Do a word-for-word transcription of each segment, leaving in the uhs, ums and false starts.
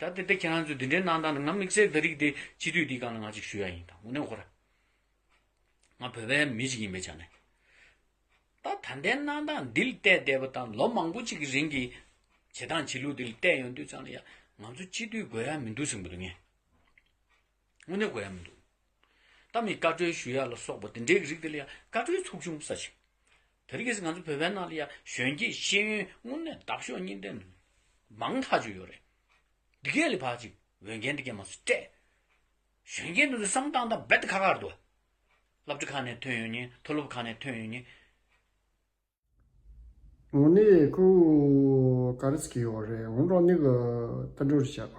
ད་དེ་དེ་ཁྱེད་རང་ཚོས་འདི་འདྲའི་གནང་སྟངས་ནི་ང་དམིགས་བསལ་ད་རིགས་དེ་སྤྱི་འཐུས་འདིའི་སྒང་ལ་ང་ཅིག་ཞུ་ཡ་ཡིན། ད་དངོས་གནས་ཁོ་ར་ང་བོད་པའི་མི་ཞིག་ཡིན་པའི་ཆ་ནས། ད་ད་ལྟའི་གནང་སྟངས་འདི་ལ་བལྟས་བསྡད་པ་དང་ལོ་མང་པོ་ཅིག་གི་རིང་གི་བྱེད་སྟངས་བྱེད་ལུགས་འདི་ལ་བལྟས་ཡོང་དུས་ཙང་ལ་ཡ་ང་ཚོ་སྤྱི་འཐུས་དགོས་ཡ་མི་འདུག་བསམ་གྱི་འདུག་ངས། དངོས་གནས་དགོས་ཡ་མི་འདུག་ད་མི་བཀའ་འཁྲོལ་ཞུ་ཡ་ལ་སོགས་པ་དེ་འདྲའི་རིགས་དེ་ལ་ཡ་བཀའ་འཁྲོལ་ཚོགས་ཆུང་ས་ཞིག་དེ་རིང་ཁ་སང་ང་ཚོ་བོད་པའི་ནང་ལ་ཡ་གཞོན་སྐྱེས་ཤེས་ཡོན་དངོས་གནས་འདབ་གཤོག་གཉིས་ལྡན་མང་ཐག་ཆོད་ཡོད་རེད། འདི་གས་ལ་ཕར་ཅིག་འོས་འགན་འདི་གས་མ་སུ་སྤྲད། གཞོན་སྐྱེས་འདི་ཚོ་བསམ་སྟངས་དང་རྦད་དེ་ཁ་ཁ་རེད་འདུག་སློབ་གྲྭ་ཁག་ནས་ཐོན་ཡོང་མཁན། མཐོ་སློབ་ཁག་ནས་ཐོན་ཡོང་མཁན། དངོས་གནས་ཁོ་ག་རེ་ཟེར་གྱི་ཡོད་རེད། འོན་ཀྱང་ནི་གི་དུད་འགྲོ་རེད་ཤག་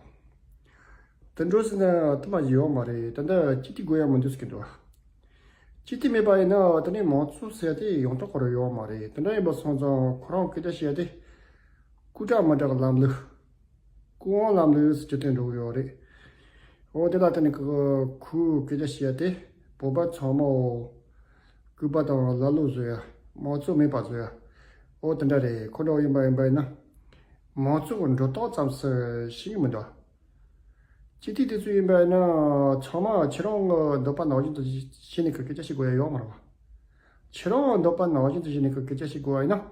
དུད་འགྲོ་ཟེར་ན་དུ་མ་ཞིག་ཡོད་མ་རེད། ད་ལྟ་སྤྱི་འཐུས་དགོས་ཡ་མི་འདུག་ཟེར་གྱི་འདུག་སྤྱི་འཐུས་མེད་པ་ཡིན་ན་ད་ནི་མང་གཙོ་ཟེར་དེ་ཡོང་ཐབས་ཁོ་རང་ཡོད་མ་རེད། དེ་འདྲ་ཡིན་པ་སོང་ཙང་ཁོ་རང་སྐད་ཆ་བཤད་དེ་སྐུ་དྲག་མི་དྲག་གི་ལམ་ལུགས། སྐུ་དབང་ལམ་ལུགས་སུ་སྤྱི་དོན་འགྲོ་གི་ཡོད་རེད། འོ་དེ་ལ་བརྟེན་ནས་ཁོ་ཁོའི་སྐད་ཆ་བཤད་དེ་བོད་པ་ཚང་མ་འོ་སྐུ་པ་དང་ལ་ལོ་བཟོ་ཡ། མང་གཙོ་མེད་པ་བཟོ་ཡ། འོ་དེ་འདྲ་རེད། ཁོ་འདྲ་ཡིན་པ་ཡིན་པ་ཡིན་ན་མང་གཙོ་གི་འགྲོ་སྟངས་ཙམ་ཟེར་ཤེས་ཀྱི་མི་འདུག་སྤྱི་འཐུས་དེ་ཚོ་ཡིན་པ་ཡིན་ན་ཚང་མ་ཁྱེད་རང་གི་འདོད་པ་ནང་བཞིན་དུ་བྱས་ནས་ཁོ་སྐད་ཆ་བཤད་དགོས་ཡ་ཡོད་མ་རེད་བ། ཁྱེད་རང་གི་འདོད་པ་ནང་བཞིན་དུ་བྱས་ནས་ཁོ་སྐད་ཆ་བཤད་དགོས་པ་ཡིན་ན།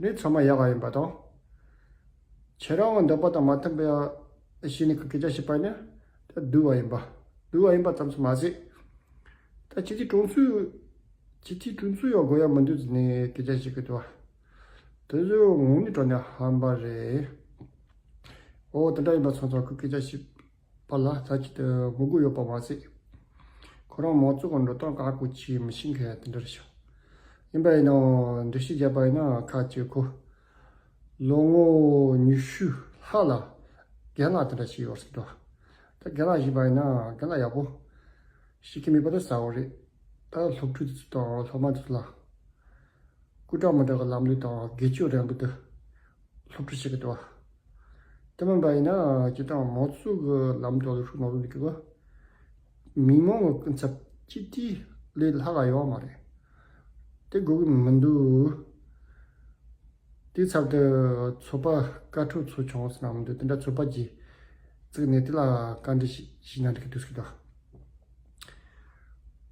དེ་ནས་ཚང་མ་ཡག་ག་ཡིན་པ་དང་། ཁྱེད་རང་གི་འདོད་པ་དང་མ་མཐུན་པའི་ཤེས་ནས་སྐད་ཆ་བཤད་པ་ནི་ད་སྡུག་པ་ཡིན་པ། སྡུག་པ་ཡིན་པ་ཙམ་ཞིག་མ་ཟད། ད་སྤྱི་འཐུས་དྲུང་འཚོ། སྤྱི་འཐུས་དྲུང་འཚོ་ཡང་དགོས་ཡ་མི་འདུག་ཟེར་ནས་སྐད་ཆ་བཤད་ཀྱི་འདུག་བ། དེ་ཚོ་དངོས་གནས་དྲང་གནས་ཧམ་པ་རེད། འོ་དེ་འདྲ་ཡིན་པ་སོང་ཙང་ཁོས་སྐད་ཆ་བཤད་པ་ལ་ད་ཅི་ད་ངོ་རྒོལ་ཡོད་པ་མ་ཟད། ཁོ་རང་མང་གཙོ་གི་འགྲོ་སྟངས་ག་གོ་ཆེ་མི་ཤེས་མཁན་དེ་འདྲ་རེད་ཤག་ཡིན་པ་ཡིན་ནའང་འགྲེལ་བཤད་བརྒྱབ་པ་ཡིན་ན་ཁ་ཅིག་ཁོ་ལོ་ངོ་ཉི་ཤུ་ལྷག་ལ་རྒན་ལགས་དེ་འདྲ་ཞིག་ཡོད་ཟེར་འདུག་ད་རྒན་ལགས་ཞུས་པ་ཡིན་ན་རྒན་ལགས་ཡག་པོ་ཤེས་ཀྱི་མེད་པ་དེ་གསལ་པོ་རེད། ད་སློབ་ཕྲུག་དེ་ཚོ་དང་སློབ་མ་དེ་ཚོ་ལ། སྐུ་དྲག་མི་དྲག་གི་ལམ་ལུགས་དང་སྒེར་གཅོད་རིང་ལུགས་དེ་སློབ་ཁྲིད་བྱེད་ཀྱི་འདུག་དེ་མིན་པ་ཡིན་ན་སྤྱིར་བཏང་མང་གཙོ་གི་ལམ་དང་ལུགས་སྲོལ་ནང་ལུགས་འདི་གི་མི་མང་གི་སྐུ་ཚབ་སྤྱི་འཐུས་ལས་ལྷག་ག་ཡོད་མ་རེད། དེ་དགོས་ཀྱི་མི་འདུག་དེའི་ཚབ་ཏུ་ཚོགས་པ་བཀའ་འཁྲོལ་ཚོགས་ཆུང་ཟེར་ན་མི་འདུག་དེ་འདྲ་ཚོགས་པ་གཅིག་བཙུགས་ནས་དེ་ལ་བཀའ་འདྲི་ཞིག་ཞུས་ན་འགྲིག་གི་འདུག་ཟེར་གྱི་འདུག་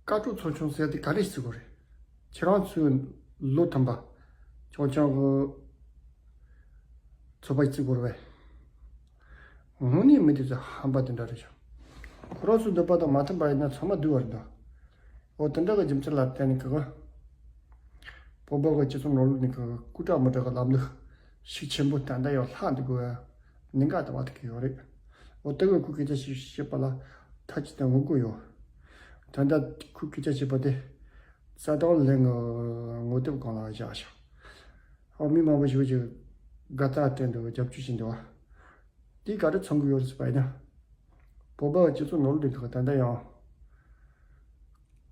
བཀའ་འཁྲོལ་ཚོགས་ཆུང་ཟེར་དེ་ག་རེ་ཟེར་དགོས་རེད། ཁྱེད་རང་ཚོས་བློ་མཐུན་པ་ཆུང་ཆུང་གི་ཚོགས་པ་ཞིག་བརྩི་དགོས་རེད་པས། དངོས་གནས་མི་དེ་ཚོ་ཧམ་པ་དེ་འདྲ་རེད་ཤག་ཁོ་རང་ཚོའི་འདོད་པ་དང་མ་མཐུན་པ་ཡིན་ན་ཚང་མ་སྡུག་པ་རེད་འདུག་འོ་དེ་འདྲ་གི་རྒྱུ་མཚན་ལ་བརྟེན་ནས་ཀྱི་བོད་པ་གི་སྤྱི་ཚོགས་ནང་ལོགས་ནས་ཀྱི་སྐུ་དྲག་མི་དྲག་གི་ལམ་ལུགས་ཤུགས་ཆེན་པོ་ད་ལྟ་ཡང་ལྷག་འདུག་གི་གནད་འགག་དེ་བ་དེ་གི་ཡོད་རེད། འོ་དེ་གི་ཁོས་སྐད་ཆ་ཞིག་བཤད་པ་ལ་མཐའ་གཅིག་ཏུ་ངོ་རྒོལ་ཡོད། ད་ལྟ་ཁོས་སྐད་ཆ་བཤད་པ་དེ་རྩ་དང་ལན་གྱི་ངོ་དེབ་སྒང་ལ་བཞག་ཤག་ཨོ་མི་མང་པོ་ཞིག་གིས་དགའ་རྟགས་སྤྲད་འདུག་རྒྱབ་སྐྱོར་བྱས་འདུག་དེས་ག་རེ་མཚོན་གྱི་ཡོད་རེད་ཟེར་བ་ཡིན་ན། བོད་པ་སྤྱི་ཚོགས་ནང་ལོགས་ནས་ད་ལྟ་ཡང་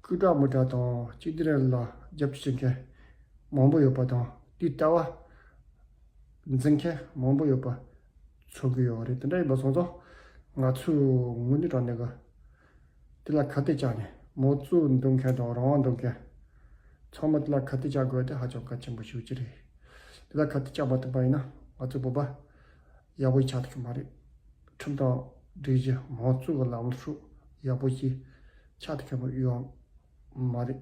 སྐུ་དྲག་མི་དྲག་དང་གཅིག་སྒྲིལ་ལ་རྒྱབ་སྐྱོར་བྱེད་མཁན་མང་པོ་ཡོད་པ་དང་དེའི་ལྟ་བ་འཛིན་མཁན་མང་པོ་ཡོད་པ་མཚོན་གྱི་ཡོད་རེད། དེ་འདྲ་ཡིན་པ་སོང་ཙང་ང་ཚོས་དངོས་གནས་དྲང་གནས་ཀྱི་དེ་ལ་ཁ་གཏད་བཅག་ནས་མང་གཙོ་འདོད་མཁན་དང་རང་དབང་འདོད་མཁན་ཚང་མ་དེ་ལ་ཁ་གཏད་བཅག་དགོས་དེ་ཧ་ཅང་གལ་ཆེན་པོ་ཞིག་ཅིག་རེད། དེ་ལ་ཁ་གཏད་བཅག་མ་ཐུབ་པ་ཡིན་ན་ང་ཚོ་བོད་པ་ཡག་པོ་ཆགས་ཐུབ་ཀྱི་མ་རེད། ཁྲིམས་དང་སྒྲིག་གཞི་མང་གཙོ་གི་ལམ་སྲོལ་ཡག་པོ་ཞིག་ཆགས་ཐུབ་ཀྱི་མ་ཡོད་མ་རེད།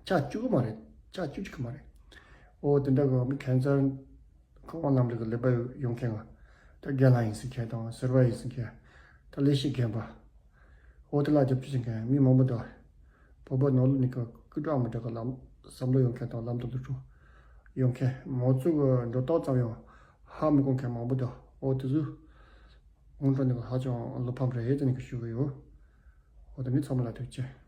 ཆགས་བཅུག་གི་མ་རེད། ཆགས་བཅུག་ཐུབ་ཀྱི་མ་རེད། འོ་དེ་འདྲ་གི་མི་ཁ་སང་ཁོ་དབང་ལམ་ལུགས་ཀྱི་ལས་པ་ཡོང་མཁན་ང་ད་རྒན་ལགས་ཡིན་ཟེར་མཁན་དང་ཟུར་པ་ཡིན་ཟེར་མཁན་ད་ལས་བྱེད་རྒན་པ། འོ་དེ་ལ་རྒྱབ་སྐྱོར་བྱེད་མཁན་མི་མང་པོ་འདུག་བོད་པ་ནང་ལོགས་ནས་ཀྱི་སྐུ་དྲག་མི་དྲག་གི་ལམ་བསམ་བློ་ཡོད་མཁན་དང་ལམ་དུ་ལུགས་སྲོལ་ཡོད་མཁན་མང་གཙོ་གི་འགྲོ་སྟངས་ཙམ་ཡང་ཧ་མི་གོ་མཁན་མང་པོ་འདུག་འོ་དེ་ཚོ་དངོས་འབྲེལ་ནས་ཧ་ཅང་བློ་ཕམ་རེད་ཟེར་ནས་ཀྱི་ཞུ་གི་ཡོད། འོ་དེ་ནི་ཚང་མ་ལ་ཐུགས་རྗེ་ཆེ།